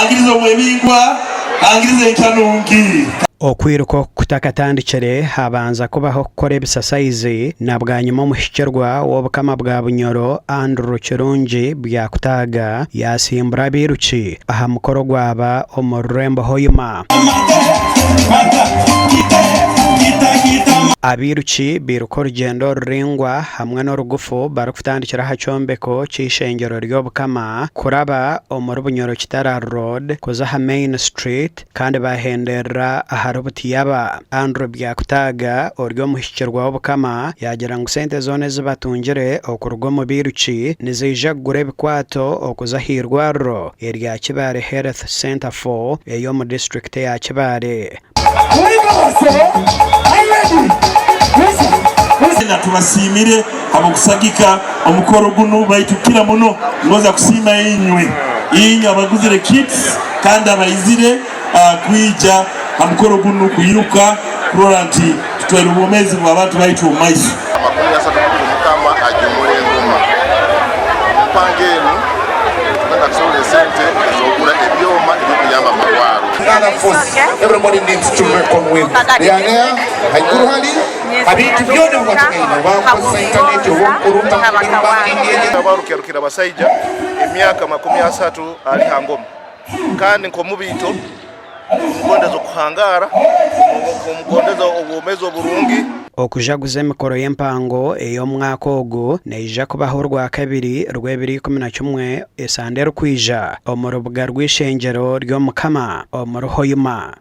Angiriza omwebinkwa, angiriza enkya nungi. Okwiruka oku kutakatandikire, habanza kubaho okukora ebisasayizi na bwanyima omuhikirwa w'Obukama bwa Bunyoro, Andrew Kirungi Byakutaaga yasimbura abairuki aha mukoro ogwaba omu rurembo Hoima. Abairuki bairuka orugyendo oruraingwa hamwe n'orugufu barikutandikira aha kyombeko ky'eishengyero ry'Obukama kuraba omuri Bunyoro Kitara Road kuza aha Main Street kandi baahenderera ahari Butiyaba. Andrew Byakutaaga ori omuhikirwa w'Obukama yaagira ngu sente zoona ezi batungire okuruga omu bairuki niziija kugura ebikwato okuza aha irwariro erya Kibaale Health Centre for ey'omu disiturikiti eya Kibaale. Na tubasiimire habw'okusagika omukoro gunu baitu kukira muno ngonza kusiima inywe, inywe abaguzire kits kandi abaizire kwija ha mukoro gunu kwiruka kurora nti tutwaire obwomeezi bw'abantu baitu omu maiso. 32 Mukama ajumura engoma. Empango enu tugenda kusohora esente ez'okugura ebyoma eby'okuyamba amarwaro. Another force everybody needs to reckon with. They are there, haiguru hali, ha bintu byona ebi batugaine, oba kukozesa intaneti, oba okukurunta mobile banking egi. Aba Rukirabasaija emyaka 30 ali ha ngoma kandi nk'omubiito Omugondeza okuhangaara, omugondeza obwomeezi oburungi. Okujaguza emikoro y'empango ey'omwaka ogu neija kubaho orwakabiri rw'ebiro 11 esande erikwija omu rubuga rw'eishengyero ry'Omukama omuri Hoima.